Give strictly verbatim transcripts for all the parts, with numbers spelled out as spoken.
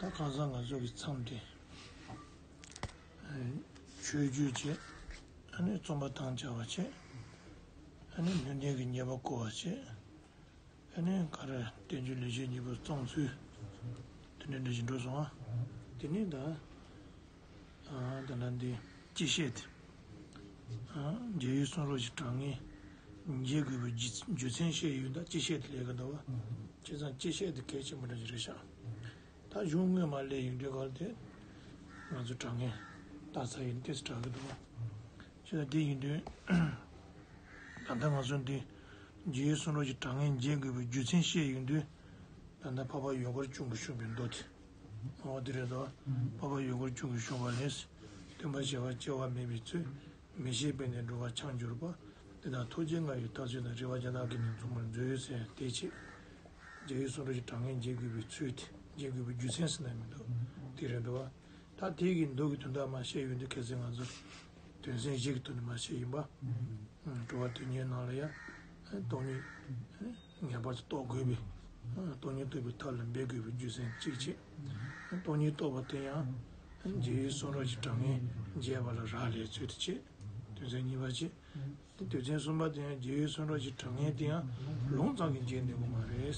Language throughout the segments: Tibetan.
ད་གང་ཟག་ང་ཚོ་གི་མཚམས་དེ། ཆོས་བརྒྱུད་བྱས། ཨ་ནི་རྩོམ་པ་དང་བཅའ་བ་བྱས། ཨ་ནི་ནུས་ལྡན་གྱི་ཉེས་པ་བཀོད་པ་བྱས། ཨ་ནི་ག་རེ་བསྟན་བཅོས་ལེགས་བཤད་སྙིང་པོ་བརྩམས་ཚུལ། དེ་འདྲ་འདྲ་ཞིག་འགྲོ་སོང་ཨ། དེ་ནས་ད། ད་ལྟ་འདི་སྤྱི་བཤད་དེ། རྒྱལ་བའི་གསུང་རབ་ཀྱི་དྲང་ངེས་འབྱེད་དགོས་པའི་རྒྱུ་རྒྱུ་མཚན་བཤད་ཡོད་ད་སྤྱི་བཤད་དེ་ལས་ཀ་འདུག་བ། བྱས་ཙང་སྤྱི་བཤད་དེ་གལ་ཆེན་པོ་འདྲ་ཞིག་རེད་ཤག་ད་གཞུང་དངོས་མ་སླེབས་ཡོང་དུས་ག་ལ་དེ། ང་ཚོ་དྲང་ངེས་ལྟ་ཚར་ཡིན་ཏེ་དྲག་གི་འདུག་བ། བྱས་ཙང་དེ་ཡིན་དུས། ད་ལྟ་ང་ཚོ་འདི། རྒྱལ་བའི་གསུང་རབ་ཀྱི་དྲང་ངེས་འབྱེད་དགོས་པའི་རྒྱུ་མཚན་བཤད་ཡོང་དུས། ད་ལྟ་འཕགས་པ་ཡུལ་འཁོར་སྐྱོང་གི་བཞུགས་པའི་མདོ་དེ། འོ་དེ་རེད་དོ། འཕགས་པ་ཡུལ་འཁོར་སྐྱོང་གི་བཞུགས་པ་ལས། སྟོན་པ་བྱེ་བ་སྐྱེ་བ་མེད་པའི་ཚུལ། མི་ཤེས་པས་ནི་འགྲོ་བ་འཆིང་གྱུར་པ། དེ་དག་ཐུགས་རྗེ་མངའ་བའི་ཐབས་ཚུལ་དང་། རིགས་པ་བརྒྱ་དག་གིས་ནི་འཛུམ་པར་མཛོད་ཟེར་དེ་ཆེད། རྒྱལ་བའི་གསུང་རབ་ཀྱི་དྲང་ངེས་འབྱེད་དགོས་པའི་ཚུལ་དེ་འབྱེད་དགོས་པའི་རྒྱུ་མཚན་ཟེར་ན་མི་འདུག་དེ་རེད་འདུག་བ། ད་དེ་གི་མདོ་གི་དོན་དག་མར་བཤད་ཡོང་དུས་གལ་སྲིད་ང་ཚོ་དོན་ཚན་བཞི་གི་ཐོག་ནས་མར་བཤད་ཡིན་པ། ཨ། འགྲོ་བ་དོན་གཉེར་ནང་ལ་ཡང་སྟོང་ཉིད་ངེས་པར་དུ་རྟོགས་དགོས་པའི། ཨ། སྟོང་ཉིད་རྟོགས་པའི་ཐབས་ལ་འབད་དགོས་པའི་རྒྱུ་མཚན་གཅིག་བྱས། སྟོང་ཉིད་རྟོགས་པ་དེ་ཡང་རྒྱལ་བའི་གསུང་རབ་ཀྱི་དྲང་ངེས་འབྱེད་པ་ལ་རག་ལས་ཚུལ་དུ་བྱས། དོན་ཚན་གཉིས་པ་བྱས། དོན་ཚན་གསུམ་པ་དེ་ཡང་རྒྱལ་བའི་གསུང་རབ་ཀྱི་དྲང་ངེས་དེ་ཡང་ལུང་ཙམ་གྱིས་འབྱེད་ནུས་པ་མ་རེད།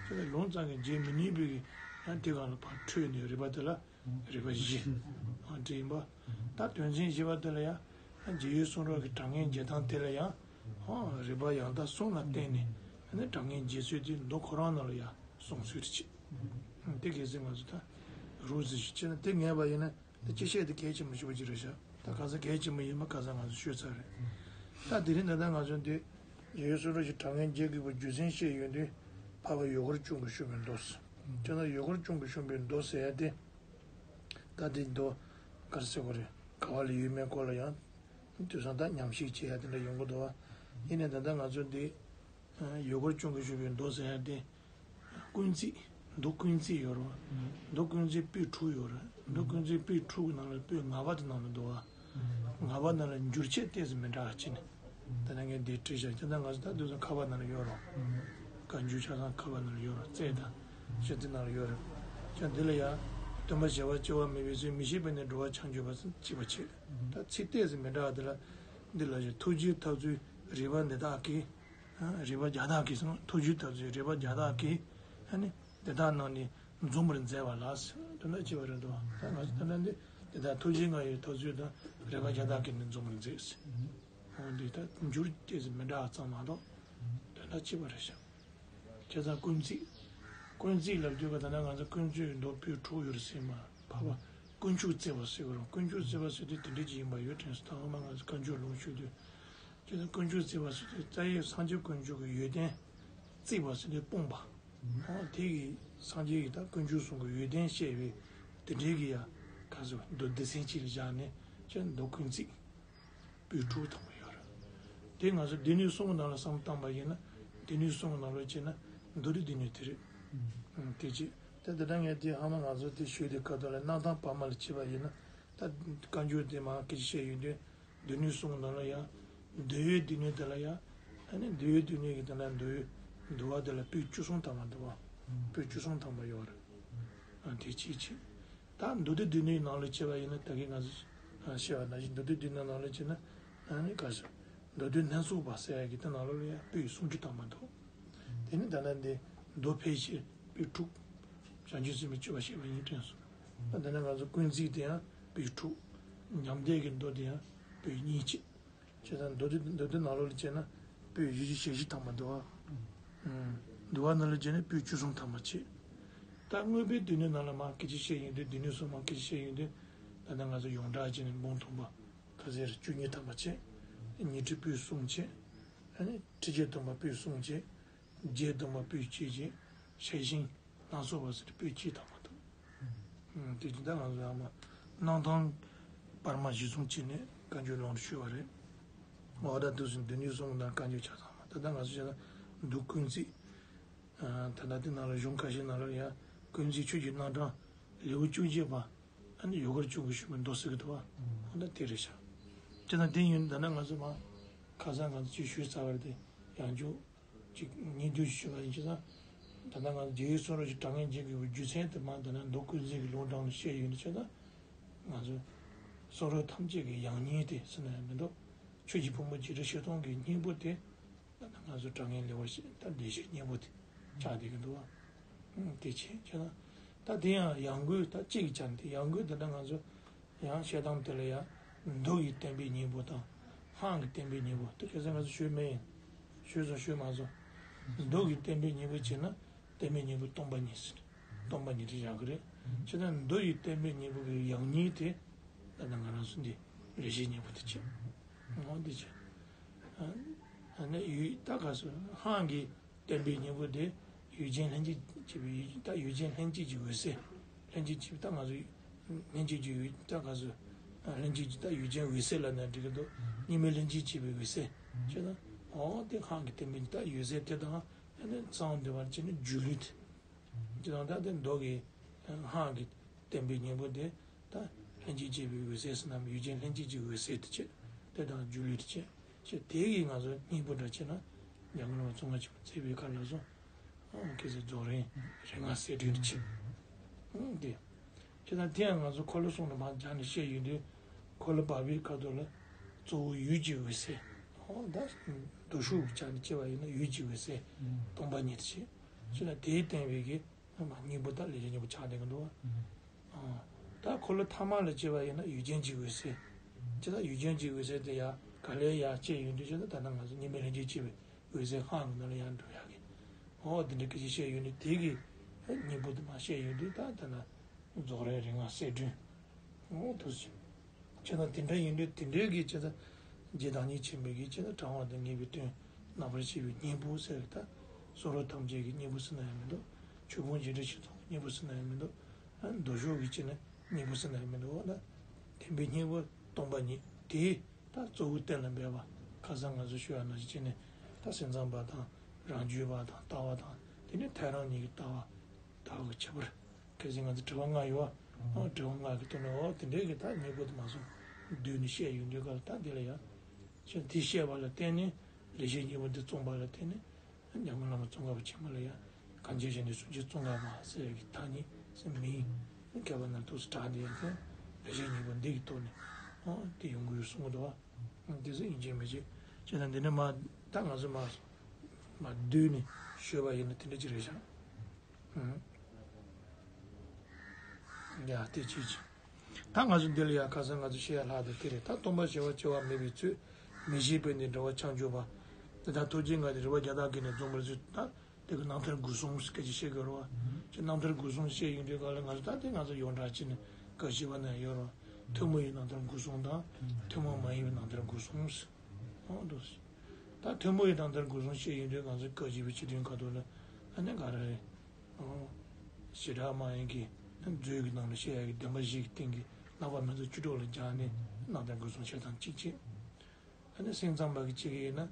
དེ་ལུང་ཙམ་གྱིས་འབྱེད་མི་ནུས་པའི་ཡང་དེ་གང་ལ་ཕར་འཕྲོས་ནས་རིགས་པ་དེ་ལ་རིགས་པ་བཞི། ཨ། འདྲ་ཡིན་པ། ད་དོན་ཚན་བཞི་པ་དེ་ལ་ཡང་རྒྱལ་བའི་གསུང་རབ་ཀྱི་དྲང་ངེས་འབྱེད་སྟངས་དེ་ལ་ཡང་། ཨ། རིགས་པ་ཡང་དག་གསུམ་ལ་བརྟེན་ནས་ནི་དྲང་ངེས་འབྱེད་ཚུལ་དེ་མདོ་ཁོ་རང་ནང་ལ་ཡང་གསུངས་ཚུལ་དུ་བྱས། དེ་གལ་སྲིད་ང་ཚོ་ད་རུ་ཟིག་ཞིག་བྱས་ན་དེ་ངེས་པ་ཡིན་ན། ད་སྤྱི་བཤད་དེ་གལ་ཆེན་པོ་ཞེ་པོ་ཅིག་རེད་ཤག་ད་ག་ས་གལ་ཆེན་པོ་ཡིན་པ་ག་ས་ང་ཚོ་ཤོད་ཚར་རེད། ད་དེ་རིང་ད་ལྟ་ང་ཚོ་འདི་རྒྱལ་བའི་གསུང་རབ་ཀྱི་དྲང་ངེས་འབྱེད་དགོས་པའི་རྒྱུ་མཚན་བཤད་ཡོང་དུས། འཕགས་པ་ཡུལ་འཁོར་སྐྱོང་གི་བཞུགས་པའི་མདོ་ཟེར། ཁྱོད་ན་ཡུལ་འཁོར་སྐྱོང་གི་བཞུགས་པའི་མདོ་ཟེར་ཡ་དེ། ད་དེ་མདོ་ག་རེ་ཟེར་དགོས་རེད། ག་བ་ལ་ཡོད་མེད་སྐོར་ལ་ཡང་དུས་སང་ད་ཉམས་ཞིབ་བྱེད་ཡ་དེ་འདྲ་ཡོང་གི་འདུག་བ། ཡིན་ནའི་ད་ལྟ་ང་ཚོ་འདི་ཡུལ་འཁོར་སྐྱོང་གི་བཞུགས་པའི་མདོ་ཟེར་ཡ་དེ། ཀུན་བརྩེགས། མདོ་ཀུན་བརྩེགས་ཡོད་རེད་བ། མདོ་ཀུན་བརྩེགས་པོད་དྲུག་ཡོད་རེད། མདོ་ཀུན་བརྩེགས་པོད་དྲུག་གི་ནང་ལ་པོད་ལྔ་པ་དེ་ནང་ལ་འདུག་བ། ལྔ་པ་ནང་ལ་འགྱུར་ཆོས་ཏོག་ཙམ་མི་འདྲ་བ་ཅིག་ནི། ད་ནང་གི་འདི་བྲིས་བཞག་ཁྱེད་ད་ང་ཚོ་ད་དུས་སང་ཁ་པར་ནང་ལ་ཡོད་རེད། བཀའ་འགྱུར་ཆ་ཚང་ཁ་པར་ནང་ལ་ཡོད་རེད། རྩེད་དང་ཤ་དེ་ནང་ལ་ཡོད་རེད། ཁྱེད་འདི་ལ་ཡ། སྟོན་པ་བྱེ་བ་སྐྱེ་བ་མེད་པའི་ཚུལ། མི་ཤེས་པས་ནི་འགྲོ་བ་འཆིང་གྱུར་པ་ཟེར་གཅིག་པ་བྱས། ད་ཚིག་ཏོག་ཙམ་མི་འདྲ་བ་དེ་ལ། འདི་ལ་ཡ་ཐུགས་རྗེའི་ཐབས་ཚུལ་རིགས་པ་འདི་དག་གིས། རིགས་པ་བརྒྱ་དག་གིས་སོང་། ཐུགས་རྗེའི་ཐབས་ཚུལ་རིགས་པ་བརྒྱ་དག་གིས། ཨ་ནི་དེ་དག་རྣམས་ནི་འཛོམས་པར་མཛད་པ་ལ་ཟེར། དོན་དག་ཅི་བ་རེད་དོ། ད་ང་ཚོ་ད་ལྟ་འདི་དེ་དག་ཐུགས་རྗེ་མངའ་བའི་ཐབས་ཚུལ་དང་རིགས་པ་བརྒྱ་དག་གིས་ནི་འཛོམས་པར་མཛད་ཟེར། འོ་འདི་ལྟར་འགྱུར་ཏོག་ཙམ་མི་འདྲ་བ་ཙམ་མ་གཏོགས་དོན་དག་གཅིག་པ་རེད་ཤག་བྱས་ཙང་ཀུན་བརྩེགས། ཀུན་བརྩེགས་ལབ་དུས་ག་ད་ལྟ་ང་ཚོ་ཀུན་སྤྱོད་མདོ་པོད་དྲུག་ཡོད་རེད་ཟེར་མ། འཕགས་པ་ཀུན་སྤྱོད་བརྩེགས་པ་ཟེར་གི་རེད། ཀུན་སྤྱོད་བརྩེགས་པ་ཟེར་དུས་དེ་འདྲ་ཅིག་ཡིན་པ་ཡོད་དྲན་སོང་། ད་སྔོན་མ་ང་ཚོ་བཀའ་འགྱུར་ལུང་ཞུ་དུས། ཁྱེད་ཚོ་ཀུན་སྤྱོད་བརྩེགས་པ་ཟེར་དུས་རྩ་བའི་སངས་རྒྱས་དཀོན་མཆོག་གི་ཡོན་ཏན་བརྩེགས་པ་ཟེར་དུས་སྤངས་པ། འོ་དེ་གི་སངས་རྒྱས་ཀྱི་ད་དཀོན་མཆོག་གསུམ་གྱི་ཡོན་ཏན་བཤད་པའི་དེ་འདྲའི་གི་ཡ་ག་ཟེར་མདོ་སྡེ་ཚན་གཅིག་ལ་བཞག་ནས་ཁྱེད་མདོ་ཀུན་བརྩེགས་པོད་དྲུག་ཐམ་པ་ཡོད་རེད། དེ་ང་ཚོ་སྡེ་སྣོད་གསུམ་གྱི་ནང་ལ་བསམ་བློ་བཏང་པ་ཡིན་ན་སྡེ་སྣོད་གསུམ་གྱི་ནང་ལ་བྱས་ན་མདོ་སྡེ་སྡེ་སྣོད་དེ་རེད། དེ་ཅི་ད་དེ་འདྲ་ངས་དེ་ཧ་མ་ང་ཚོ་དེ་ཞུས་དེ་ཁ་ཐོག་ལ་གནང་སྟངས་བར་མ་ལ་བྱས་པ་ཡིན་ན། ད་བཀའ་འགྱུར་དེ་མར་སྐད་ཆ་བཤད་ཡོང་དུས། སྡེ་སྣོད་གསུམ་ནང་ལ་ཡང་། འདོད་ཡོན་སྡེ་སྣོད་དེ་ལ་ཡང་། ཨ་ནི་འདོད་ཡོན་སྡེ་སྣོད་ཀྱི་དེ་ལ་འདོད་ཡོན་འདུལ་བ་དེ་ལ་པོད་བཅུ་གསུམ་ཐམ་པ་འདུག་བ། པོད་བཅུ་གསུམ་ཐམ་པ་ཡོད་རེད། ཨ་དེ་གཅིག་བྱས། ད་མདོ་སྡེ་སྡེ་སྣོད་ནང་ལ་བྱས་པ་ཡིན་ན་ད་གིན་ང་ཚོ་བཤད་པ་ནང་བཞིན་མདོ་སྡེ་སྡེ་སྣོད་ནང་ལ་བྱས་ན། ཨ་ནི་ག་ས། མདོ་སྡེ་སྣ་ཚོགས་པ་ཟེར་ཡ་གི་དེ་ནང་ལོགས་ལ་ཡང་པོད་སུམ་ཅུ་ཐམ་པ་འདུག་དེ་ནི་ད་ལྟ་འདི་མདོ་ཕལ་ཆེར་པོད་དྲུག་བྱང་ཆུབ་སེམས་དཔའི་སྤྱོད་པ་བཤད་པ་ཡིན་དྲན་སོང་། ད་ལྟ་ང་ཚོ་ཀུན་གཟིགས་དེ་ཡང་པོད་དྲུག་ཉམས་བརྡེག་གི་མདོ་དེ་ཡང་པོད་གཉིས་བྱས། བྱས་ཙང་མདོ་སྡེ་མདོ་སྡེ་ནང་ལོགས་ལ་བྱས་ན་པོད་བཞི་བཅུ་ཞེ་བཞི་ཐམ་པ་འདུག་ཨ། འདུལ་བ་ནང་ལ་བྱས་ན་པོད་བཅུ་གསུམ་ཐམ་པ་བྱས། ད་མངོན་པའི་སྡེ་སྣོད་ནང་ལ་མར་སྐད་ཆ་བཤད་ཡོང་དུས་སྡེ་སྣོད་གསུམ་མར་སྐད་ཆ་བཤད་ཡོང་དུས། ད་ལྟ་ང་ཚོ་ཡོངས་གྲགས་བྱས་ནས་འབུམ་ཐོན་པ་ག་ཚད་བཅུ་གཉིས་ཐམ་པ་བྱས། ཉི་ཁྲི་པོད་གསུམ་བྱས། ཨ་ནི་ཁྲི་བརྒྱད་སྟོང་པ་པོད་གསུམ་བྱས། བརྒྱད་སྟོང་པ་པོད་གཅིག་བྱས། ཤེར་ཕྱིན་སྣ་ཚོགས་པ་ཟེར་པོད་གཅིག་ཐམ་པ་འདུག་ཨུམ། དེ་བཞིན་ད་ང་ཚོ་ཡང་མ་གནང་སྟངས་བར་མ་གཞི་བཟུང་བྱས་ནས་བཀའ་འགྱུར་ལུང་དུ་ཞུས་པ་རེད། འོ་ད་དུས་སུ་འདི་ནས་གསུངས་དང་བཀའ་འགྱུར་ཆ་ཚང་མ་ད་ལྟ་ང་ཚོ་བྱས་ན་མདོ་ཀུན་གཟིགས། ཨ་ད་ལྟ་དེ་ནང་ལ་གཞུང་ཁ་ཤས་ནང་ལ་ཡང་ཀུན་གཟིགས་ཆོས་ཀྱི་རྣམ་གྲངས་ལེའུ་བཅུ་གཅིག་པ། ཨ་ནི་ཡུལ་འཁོར་སྐྱོང་གི་ཞུ་མི་མདོ་ཟེར་གི་འདུག་བ། ཨ་ད་དེ་རེད་ཤག་དེ་ན་དེ་ཡིན་ད་ན་ང་ཚོ་མ་ཁ་སང་ང་ཚོ་ཅིག་ཞུས་ཚར་བ་རེད་དེ་ཡང་བསྐྱར་ཅིག་ཉིན་བསྡུས་ཞུས་པ་ཡིན་ཅི་ཙང་ ད་ལྟ་ང་ཚོ་རྗེ་ཡི་གསུང་རབ་ཀྱི་དྲང་ངེས་འབྱེད་དགོས་པའི་རྒྱུ་མཚན་དེ་མ་ད་ལྟ་མདོ་ཀུན་གཟིགས་ཀྱི་ལུང་དྲངས་ནས་བཤད་ཡོད་འདི་ཆེ་ད། ང་ཚོ་གསུང་རབ་ཐམས་ཅད་ཀྱི་ཡང་སྙིང་དེ་ཟེར་ན་ཡང་མི་འདུག་ཆོས་ཀྱི་ཕུང་པོ་འཇིགས་བྲལ་ཆོས་སྟོང་གི་སྙིང་པོ་དེ། ད་ལྟ་ང་ཚོ་དྲང་ངེས་ལེགས་པར་ཤེས་ད་བདེ་གཤེགས་སྙིང་པོ་དེ་ཆགས་བསྡད་ཀྱི་འདུག་བ། ཨང་དེ་ཆེ་ཆེ་ན། ད་དེ་ཡང་ཡང་སྒོས་ད་གཅིག་གི་ཆ་ནས་དེ་ཡང་སྒོས་ད་ལྟ་ང་ཚོ་ཡང་བཤད་སྟངས་དེ་ལ་ཡང་མདོ་ཡི་བསྟན་པའི་སྙིང་པོ་དང་སྔགས་ཀྱི་བསྟན་པའི་སྙིང་པོ་དེ་གལ་སྲིད་ང་ཚོ་ཞུས་མེད་ཡིན། ཞུས་སོང་ཞུས་མ་སོང་། མདོ་གི་བསྟན་པའི་སྙིང་པོ་བྱས་ན་བསྟན་པའི་སྙིང་པོ་སྟོང་པ་ཉིད་ཟེར། སྟོང་པ་ཉིད་དེ་བཞག་གི་རེད། བྱས་ན་མདོ་ཡི་བསྟན་པའི་སྙིང་པོ་གི་ཡང་སྙིང་དེ་ད་ལྟ་ང་རང་ཚོ་འདི་ལེགས་བཤད་སྙིང་པོ་དེ་བྱས། འོ་འདི་བྱས། ཨ་ནི་ཡུལ་ད་ག་སོ་སྔགས་ཀྱི་བསྟན་པའི་སྙིང་པོ་དེ་ཡུལ་ཅན་ལྷན་ཅིག་སྐྱེས་པའི་ད་ཡུལ་ཅན་ལྷན་ཅིག་གི་འོད་གསལ། ལྷན་ཅིག་སྐྱེས་པའི་ད་ང་ཚོ་ལྷན་ཅིག་གི་ཡུལ་ད་ག་ཚོད་ལྷན་ཅིག་གི་ད་ཡུལ་ཅན་འོད་གསལ་ལབ་ན་འགྲིག་གི་འདུག་གཉིས་མེད་ལྷན་ཅིག་སྐྱེས་པའི་འོད་གསལ་ཅེས་ན། འོ་དེ་སྔགས་ཀྱི་བསྟན་པའི་ད་འོད་གསལ་དེ་དང་ཨ་ནི་གསང་བ་འདུས་པ་ཅེས་ནི་སྒྱུ་ལུས་དེ། ཅེས་དང་ད་དེ་མདོ་གི་སྔགས་ཀྱི་བསྟན་པའི་སྙིང་པོ་དེ། ད་ལྷན་ཅིག་སྐྱེས་པའི་འོད་གསལ་ཟེར་ནམ་ཡུལ་ཅན་ལྷན་ཅིག་གི་འོད་གསལ་དེ་བྱས། དེ་དང་སྒྱུ་ལུས་དེ་བྱས། ཞེས་དེ་ཡིས་ང་ཚོ་སྙིང་པོ་འདྲ་བྱས་ན་འཇམ་མགོན་བླ་མ་ཙོང་ཁ་ཆེན་པོས་མཛད་པའི་བཀའ་ལ་སོགས་ཨང་ཁྱེད་ཚོས་རྫོགས་རིམ་རིམ་ལྔ་གསལ་སྒྲོན་དུ་ཆེ། ཨང་དེ། ཁྱེད་དང་དེ་ཡང་ང་ཚོ་འཁོར་ལོ་གསུམ་ལ་མར་སྦྱར་ནས་བཤད་ཡོད་དུས། འཁོར་ལོ་བར་པའི་ཁ་ཐོག་ལ་གཙོ་བོ་ཡུལ་གྱི་འོད་གསལ། ཨོ་ད་མདོ་ཕྱོགས་ཀྱི་ཆ་ནས་བྱས་པ་ཡིན་ན་ཡུལ་གྱི་འོད་གསལ་སྟོང་པ་ཉིད་དུ་བྱས། ཁྱེད་ལ་དེའི་བསྟན་པའི་གི་སྙིང་པོ་ད་ལེགས་བཤད་སྙིང་པོ་ཆགས་བསྡད་ཀྱི་འདུག་བ། ད་འཁོར་ལོ་ཐ་མ་ལ་བྱས་པ་ཡིན་ན་ཡུལ་ཅན་གྱི་འོད་གསལ། ཁྱེད་ལ་ཡུལ་ཅན་གྱི་འོད་གསལ་དེ་ཡང་ག་ལེར་ཡང་བྱས་ཡོད་དུས་ཁྱེད་ལ་ད་ལྟ་ང་ཚོ་གཉིས་མེད་ལྷན་ཅིག་སྐྱེས་པའི་འོད་གསལ་སྔགས་ཀྱི་ནང་ལ་ཡང་འགྲོ་ཡག་གི། འོ་དེ་འདྲ་སྐད་ཆ་བཤད་ཡོད་ནི་དེ་གི་སྙིང་པོ་དེ་མར་བཤད་ཡོད་དུས་ད་ད་ལྟ་རྫོགས་རིམ་རིམ་ལྔ་གསལ་སྒྲོན། འོ་དུ་ཟེར། ཁྱེད་ལ་དེ་འདྲ་ཡིན་དུས་དེ་འདྲའི་གི་ཁྱེད་ལ་རྗེ་བདག་ཉིད་ཆེན་པོའི་གི་ཁྱེད་ལ་དྲང་བ་དང་ངེས་པའི་དོན་རྣམ་པར་ཕྱེ་བའི་སྙིང་པོ་ཟེར་ད། གསུང་རབ་ཐམས་ཅད་ཀྱི་སྙིང་པོ་ཟེར་ན་ཡང་མི་འདུག་ཆོས་ཕུང་འཇིགས་བྲལ་ཆོས་སྟོང་གི་སྙིང་པོ་ཟེར་ན་ཡང་མི་འདུག་མདོ་ཕྱོགས་ཀྱི་ཁྱེད་ལ་སྙིང་པོ་ཟེར་ན་ཡང་མི་འདུག་འོ་ན་བསྟན་པའི་སྙིང་པོ་སྟོང་པ་ཉིད་དེ། ད་གཙོ་བོ་གཏན་ལ་འབེབས་པ་ཁ་སང་ང་ཚོ་ཞུ་བ་ནང་བཞིན་བྱས་ནས་ད་སེམས་ཙམ་པ་དང་རང་རྒྱུད་པ་དང་ལྟ་བ་དང་དེ་ནས་ཐལ་རང་གཉིས་ཀྱི་ལྟ་བ་ལྟ་བ་གི་ཁྱད་པར་གལ་སྲིད་ང་ཚོ་དྲི་བ་ལྔ་ཡོད་པ། དྲི་བ་ལྔ་གི་ཐོག་ནས་འོ་དེ་འདྲའི་གི་ད་སྙིང་པོ་དེ་མ་སོང་བསྡུས་ནས་བཤད་ཡོང་དུས་སྐབས་ད་དེ་ལ་ཡང་ཞེས་དེ་བཤད་པ་ལ་བརྟེན་ནས་ལེགས་བཤད་སྙིང་པོ་འདི་རྩོམ་པ་ལ་བརྟེན་ནས། འཇམ་མགོན་བླ་མ་ཙོང་ཁ་པ་ཆེན་པོ་ལ་ཡང་གང་ཅི་བྱས་ནས་སུ་ཅི་ཙོང་ཁ་པ་ཟེར་གྱི་ཐ་སྙད་ཟེར་མིང་མཁས་པ་རྣམས་ཐུགས་སུ་དྲངས་ཏེ་ཡང་ཁྱོད་ལེགས་བཤད་སྙིང་པོ་འདི་གི་ཐོག་ནས་ཨོ་དེ་ཡོང་གི་ཡོད་གསུང་གི་འདུག་བ། དེ་ཚོ་ཡིན་གཅིག་མིན་གཅིག་བྱས་ན་འདི་ནས་མ་ད་ང་ཚོ་མ་མ་བསྡུས་ནས་ཤོད་པ་ཡིན་ན་དེ་འདྲ་ཅིག་རེད་ཤག་ཡ་དེ་ཅིག་ཅིག་ད་ང་ཚོ་འདི་ལ་ཡང་ཁ་སང་ང་ཚོ་བཤད་ཡ་ལྷག་དེ་དེ་རེད། ད་སྟོང་པ་ཞི་བ་སྐྱེ་བ་མེད་པའི་ཚུལ། མི་ཤེས་པས་ནི་འགྲོ་བ་ཆགས་འཇོག་པ། དེ་ལྟར་ཐུགས་རྗེའི་མངའ་སྟེ་རིག་པ་བརྒྱ་དག་གིས་ནི་རྫོགས་པར་བྱས། ད་དེ་གི་རྣམ་ཐར་དགུ་གསུམ་སྐད་ཆ་བཤད་དགོས་རེད་བ། ཅེས་རྣམ་ཐར་དགུ་གསུམ་བཤད་ཡོང་དུས་ག་ལ་ང་ཚོ་ད་དེ་ང་ཚོ་ཡོངས་གྲགས་བྱས་ནས་སྐབས་བཞི་པ་ན་ཡོད་རེད་བ། ཐུན་མོང་བའི་རྣམ་ཐར་དགུ་གསུམ་དང་ཐུན་མོང་མ་ཡིན་པའི་རྣམ་ཐར་དགུ་གསུམ། ཨོ་འདུག་སེ། ད་ཐུན་མོང་བའི་རྣམ་ཐར་དགུ་གསུམ་བཤད་ཡོང་དུས་ང་ཚོ་སྐབས་བཞི་པའི་སྤྱི་དོན་ཁ་ཐོག་ལ་ཨ་ནི་ག་རེ་རེད། ཨོ། བྱེ་བྲག་སྨྲ་བའི་གི་མཛོད་ཀྱི་ནང་ལ་བཤད་ཡ་གི་བདེན་པ་བཞི་གི་སྟེང་གི་བསླབ་པ་མི་ཚོགས་བཅུ་དྲུག་ལ་སྦྱར་ནས་རྣམ་ཐར་དགུ་གསུམ་བཤད་སྟངས་གཅིག་བྱས། ཨ་ནི་སེམས་ཙམ་པ་གི་གཅིག་ཡིན་ན།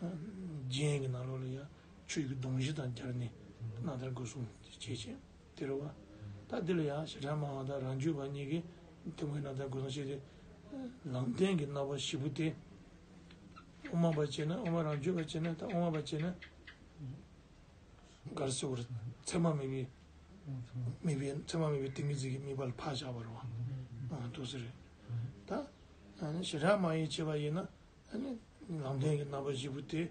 རྒྱན་གྱི་ནང་ལོགས་ལ་ཡང་ཆོས་ཀྱི་སྡོམ་བཞི་དང་སྦྱར་ནས་རྣམ་ཐར་དགུ་གསུམ་བྱས་བྱས་དེ་རེད་བ། ད་འདི་ལ་ཡང་བྱེ་བྲག་སྨྲ་བ་དང་རང་རྒྱུད་པ་གཉིས་ཀྱིས་ཐུན་མོང་རྣམ་ཐར་དགུ་གསུམ་བཤད་དེ། ལམ་བདེན་གྱི་རྣམ་པ་བཞི་པོ་དེ། དབུ་མ་པ་བྱས་ན་དབུ་མ་རང་རྒྱུད་པ་བྱས་ན་ད་དབུ་མ་པ་བྱས་ན། ག་རེ་ཟེར་བ་རེད། མཚན་མ་མེད་པའི། མེད་པའི་མཚན་མ་མེད་པའི་ཏིང་ངེ་འཛིན་གྱི་དམིགས་པ་ལ་ཕར་བཞག་པ་རེད་བ། ཨ་འདུག་སེ་རེད། ད་ཨ་ནི་བྱེ་བྲག་སྨྲ་བས་བྱས་པ་ཡིན་ན་ཨ་ནི་ལམ་བདེན་གྱི་རྣམ་པ་བཞི་པོ་དེ་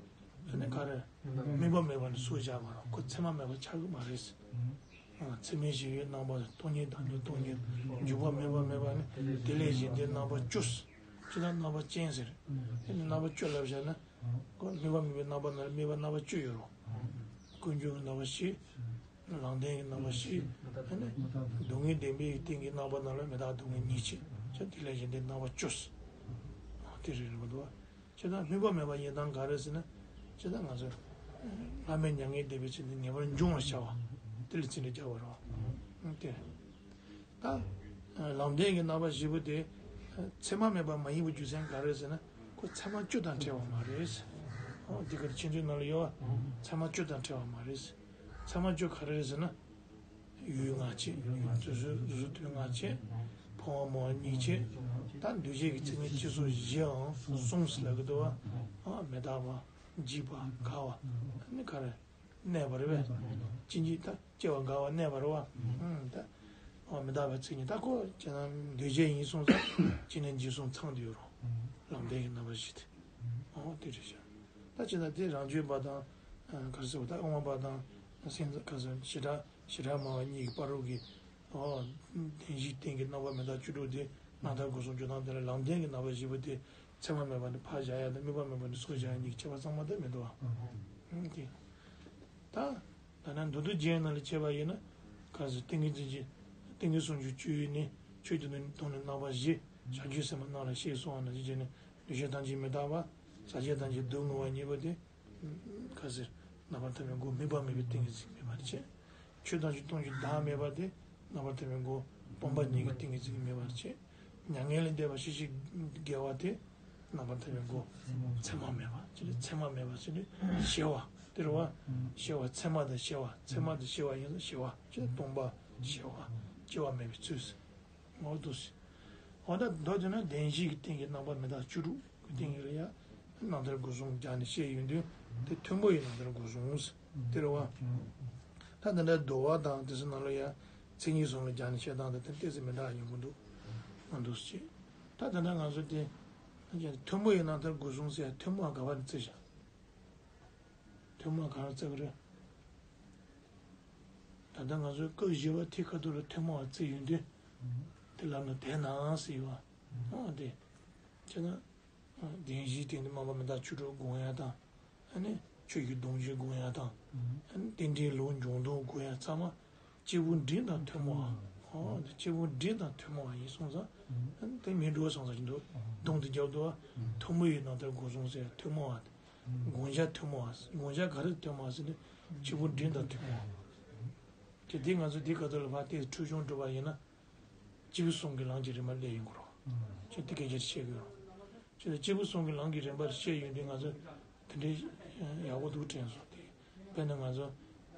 ཨ་ནི་ག་རེ། དམིགས་པ་མེད་པ་ནས་སུ་བཞག་པ་རེད། ཁོ་མཚན་མ་མེད་པ་ཆགས་ཀྱི་མ་རེད། ཨ་མཚན་མེད་བཞི་པོའི་རྣམ་པ་སྟོང་ཉིད་དང་ནི་སྟོང་ཉིད་འཇུག་པ་མེད་པ་མེད་པ་ནི་དེ་ལས་གཞན་དེ་རྣམ་པ་བཅུ། ཅི་ལྟར་རྣམ་པ་ཅན་ཟེར། དེ་ནི་རྣམ་པ་བཅུ་ལ་བཞག་ན། ཁོ་དམིགས་པ་མེད་པའི་རྣམ་པ་ནང་ལ་དམིགས་པ་རྣམ་པ་བཅུ་ཡོད་རེད། ཀུན་འབྱུང་གི་རྣམ་པ་བཞི། ལམ་བདེན་གྱི་རྣམ་པ་བཞི། ཨ་ནི་སྡུག་བསྔལ་བདེན་པའི་སྟེང་གི་རྣམ་པ་ནང་ལ་མི་རྟག་སྡུག་བསྔལ་གཉིས་བྱས། ཅེས་དེ་ལས་གཞན་དེ་རྣམ་པ་བཅུ། དེ་རེད་མི་འདུག་བ། ཅེས་དང་དམིགས་པ་མེད་པ་ཡིན་སྟངས་ག་རེ་ཟེར་ན། ཅེས་དང་ང་ཚོ་བླ་མེད་མྱ་ངན་འདས་པའི་ཚེ་འདི་ངེས་པར་འབྱུང་བར་བྱ་བ། དེ་ལ་ཚིག་འགྲེལ་རྒྱག་པ་རེད་བ། དེ། ད། ལམ་བདེན་གྱི་རྣམ་པ་བཞི་པོ་དེ། མཚན་མ་མེད་པ་མ་ཡིན་པའི་རྒྱུ་མཚན་ག་རེ་ཟེར་ན། ཁོ་མཚན་མ་བཅུ་དང་བྲལ་བ་མ་རེད། འོ་འདི་གར་ཆེན་ཚུལ་ནང་ལ་ཡོད་པ། མཚན་མ་བཅུ་དང་བྲལ་བ་མ་རེད། མཚན་མ་བཅུ་ག་རེ་རེད་ཟེར་ན། ཡུལ་ལྔ་བྱས། དུས་གསུམ་དུས་གསུམ་དུས་ལྔ་བྱས། འཕོ་བ་མོ་བ་གཉིས་བྱས། ད་འདུས་བྱས་ཀྱི་མཚན་ཉིད་སྤྱི་གཙུག་བཞིའང་གསུམ་ཟེར་ལབ་ཀྱི་འདུག་བ། མི་རྟག་པ། འཇིག་པ། འགག་པ། ཨ་ནི་ག་རེ། གནས་པ་རེད་པས། ཅི་འཇིག་ད་སྐྱེ་བ་འགག་པ་གནས་པ་རེད་པ། ཨུམ་ད། འོ་མི་རྟག་པའི་མཚན་ཉིད་ད་ཁོ་བྱས་ན་འདུས་བྱས་ཡིན་སོང་ཙང་ཅི་ནས་འཇིག་སོང་ཚང་དུ་ཡོད་རུང་། ལམ་བདེན་གྱི་རྣམ་པ་བཞི་སྟེ། འོ་དེ་རེད་ཤག་ད་ཅི་ད་དེ་རང་རྒྱུད་པ་དང་། ག་རེ་ཟེར་བ་ད་དབང་པ་དང་། སེམས་ག་རེ་ཟེར་བྱེ་བྲག་བྱེ་བྲག་སྨྲ་བ་གཉིས་ཀྱི་བར་དུ་གི། འོ། བདེན་བཞིའི་སྟེང་གི་རྣམ་པ་མི་རྟག་བཅུ་དྲུག་དེ་རྣམ་ཐར་སྒོ་གསུམ་སྦྱོར་སྟངས་དེ་ལ་ལམ་བདེན་གྱི་རྣམ་པ་བཞི་པོ་དེ་མཚན་མ་མེད་པ་ནི་ཕར་བཞག་ཡ་དང་དམིགས་པ་མེད་པ་ནི་ཚུར་བཞག་ཡ་གཉིས་ཀྱི་ཁྱད་པར་གཙང་མ་དེ་མི་འདུག་ཨ། ཨུམ་དེ། ད། ད་ནི་མདོ་སྡེ་རྒྱན་ནང་ལ་བྱས་པ་ཡིན་ན། ག་རེ་ཟེར་ཏིང་ངེ་འཛིན་གྱི། ཏིང་ངེ་སུམ་ཅུ་སྤྱོད་ཡུལ་ནི། ཆོས་ཀྱི་དོན་ནི་རྣམ་པ་བཞི། བྱང་ཆུབ་སེམས་དཔའ་རྣམས་ལ་བཤད་གསུངས་པ་ནང་བཞིན་བྱས་ནས་འདུས་བྱས་ཐམས་ཅད་མི་རྟག་པ། ཟག་བཅས་ཐམས་ཅད་སྡུག་བསྔལ་བ་གཉིས་པོ་དེ། ག་རེ་ཟེར། རྣམ་པར་ཐར་པའི་སྒོ་དམིགས་པ་མེད་པའི་ཏིང་ངེ་འཛིན་མེད་པར་བྱེད། ཆོས་ཐམས་ཅད་སྟོང་ཞིང་བདག་མེད་པ་དེ་རྣམ་པར་ཐར་པའི་སྒོ་སྟོང་པ་ཉིད་ཀྱི་ཏིང་ངེ་འཛིན་མེད་པར་བྱེད། མྱ་ངན་ལས་འདས་པ་ཞི་ཞིང་རྒྱས་པ་དེ་རྣམ་པར་ཐར་པའི་སྒོ་མཚན་མ་མེད་པ་ཅི་ལས་མཚན་མ་མེད་པ་ཅི་ལས་ཞི་བ་དེ་རེད་པ། ཞི་བ་མཚན་མ་དང་ཞི་བ་མཚན་མ་དང་ཞི་བ་ཡིན་ཙང་ཞི་བ་ཅི་སྟོང་པ་ཞི་བ་སྐྱེ་བ་མེད་པའི་ཚུལ། འོ་འདུག་སེ། འོ་ད་མདོ་དེ་ན་བདེན་བཞིའི་སྟེང་གི་རྣམ་པ་མི་རྟག་བཅུ་དྲུག་གི་སྟེང་གི་ལ་ཡ། རྣམ་ཐར་སྒོ་གསུམ་སྦྱར་ནས་བཤད་ཡོང་དུས་དེ་མཐོན་པོ་ཡི་རྣམ་ཐར་སྒོ་གསུམ་དེ་རེད་པ། ད་དེ་འདྲ་བསྡུ་བ་དང་དེ་ཚོ་ནང་ལ་ཡ། མཚན་ཉིད་གསུམ་ལ་སྦྱར་ནས་བཤད་སྟངས་དེ་དེ་ཏོག་ཙམ་མི་འདྲ་ཡོང་གི་འདུག་མ་འདུག་སེ། ད་དེ་འདྲ་ང་ཚོ་དེ། མཐོན་པོ་ཡི་རྣམ་ཐར་སྒོ་གསུམ་ཟེར་ཡ་མཐོན་པོ་ག་པར་བརྩི་བཞག་མཐོན་པོ་ག་རེ་བརྩི་གི་རེད། ད་ལྟ་ང་ཚོའི་སྐབས་བཞི་པ་དེ་ཁ་ཐུག་ལ་ཐུན་མོང་བ་བརྩི་ཡོང་དུས། དེ་ལབ་ན་དེ་ནའང་ཟེར་བ། འོ་དེ། བྱས་ན། བདེན་བཞིའི་སྟེང་དུ་རྣམ་པ་མི་རྟག་བཅུ་དྲུག་སྒོམ་ཡ་དང་། ཨ་ནི་ཆོས་ཀྱི་སྡོམ་བཞི་སྒོམ་ཡ་དང་། ཨ་ནི་རྟེན་འབྲེལ་ལུགས་འབྱུང་ལྡོག་སྒོམ་ཡ་ཚང་མ་སྐྱེས་བུ་འབྲིང་དང་ཐུན་མོང་བ། འོ་དེ་སྐྱེས་བུ་འབྲིང་དང་ཐུན་མོང་བ་ཡིན་སོང་ཙང་། ཨ་ནི་དེ་མི་འགྲོ་སོང་ཙང་ཞིག་འདུག་སྡོམ་དེ་རྒྱབ་འདུག་བ། ཐུན་མོང་བའི་རྣམ་ཐར་སྒོ་གསུམ་ཟེར་ཐུན་མོང་བ། དགོངས་འཆར་ཐུན་མོང་བ། དགོངས་འཆར་ག་རེ་ཐུན་མོང་བ་ཟེར་ན་སྐྱེས་བུ་འབྲིང་དང་ཐུན་མོང་བ། དེ་དེ་ང་ཚོ་དེ་ག་ཚོད་ལ་ཕར་དེ་འཁྲུལ་སྦྱོང་སྒྲུབ་པ་ཡིན་ན། སྐྱེས་བུ་གསུམ་གྱི་ལམ་གྱི་རིམ་པ་སླེབས་ཡོང་གི་རེད། ཁྱོད་དེ་སྐད་ཆ་བཤད་དགོས་རེད། ཁྱོད་དེ་སྐྱེས་བུ་གསུམ་གྱི་ལམ་གྱི་རིམ་པ་བཤད་ཡོང་དུས་ང་ཚོ་དེ་འདྲའི་ཡག་པོ་འདུག་དྲན་སོང་དེ། དཔེར་ན་ང་ཚོ་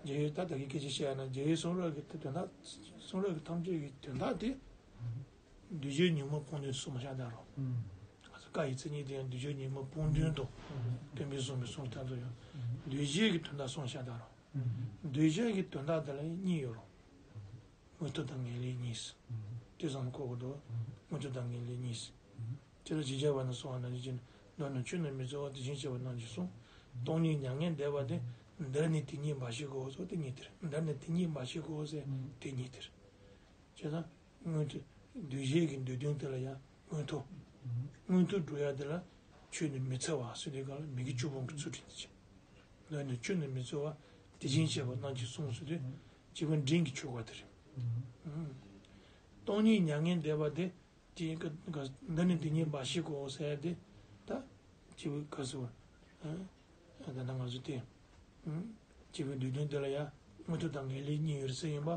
རྒྱལ་བའི་ད་ད་གི་སྐད་ཆ་བཤད་ཡ་ན་རྒྱལ་བའི་གསུང་རབ་ཀྱི་དོན་དག་གསུང་རབ་ཀྱི་ཐམས་ཅད་ཀྱི་དོན་དག་དེ། འདུས་བྱས་ཉོན་མོངས་སྤངས་དོན་གསུངས་པ་ཤ་སྟག་རོ། ང་ཚོ་བཀའ་ཡི་མཚན་ཉིད་དེ་ཡང་འདུས་བྱས་ཉོན་མོངས་སྤངས་དོན་དུ། སྟོན་པས་གསུངས་པའི་གསུང་ལྟར་དུ་ཡང་། འདུས་བྱས་ཀྱི་དོན་དག་གསུངས་ཤ་སྟག་རོ། འདུས་བྱས་ཀྱི་དོན་དག་དེ་ལ་གཉིས་ཡོད་རོ། མངོན་མཐོ་དང་ངེས་ལེགས་གཉིས། དེ་ཙམ་གོ་དགོས་འདུག་མངོན་མཐོ་དང་ངེས་ལེགས་གཉིས། དེ་ལ་ཇི་བྱ་བ་ན་གསུངས་པ་ནང་བཞིན་མདོར་ན་ཆོས་རྣམས་མི་རྩོལ་བ་དེ་བཞིན་གཤེགས་པ་རྣམས་ཀྱིས་གསུངས། སྟོང་ཉིད་མྱ་ངན་འདས་པ་དེ། འདིར་ནི་དེ་ཉིད་འབའ་ཞིག་གོ་ཟེར་དེ་གཉིས་དེར། འདིར་ནི་དེ་ཉིད་འབའ་ཞིག་གོ་ཟེར་དེ་གཉིས་དེར། བྱས་ཙང་། མངོན་མཐོ། འདུས་བྱས་ཀྱི་འདུས་དོན་དེ་ལ་ཡང་མངོན་མཐོ། མངོན་མཐོ་འགྲོ་ཡ་དེ་ལ་ཆོས་ནི་མི་འཚོལ་བ་ཟེར་དུས་སྒང་ལ་མི་དགེ་བཅུ་སྤོང་གི་ཚུལ་ཁྲིམས་དེ་བྱེད། འདིར་ནི་ཆོས་ནི་མི་འཚོལ་བ་དེ་བཞིན་གཤེགས་པ་རྣམས་ཀྱིས་གསུངས་ཟེར་དུས་སྐྱེས་བུ་འབྲིང་གི་ཆོས་སྐོར་དེ་རེད། སྟོང་ཉིད་མྱ་ངན་འདས་པ་དེ་དེ་འདིར་ནི་དེ་ཉིད་འབའ་ཞིག་གོ་ཟེར་ཡ་དེ་ད་སྐྱེས་བུ་ག་ཟེར་བ། ད་ནང་ང་ཚོ་དེ། སྐྱེས་བུའི་འདུས་དོན་དེ་ལ་ཡང་མངོན་མཐོ་དང་ངེས་ལེགས་གཉིས་ཡོད་ཟེར་ཡིན་པ།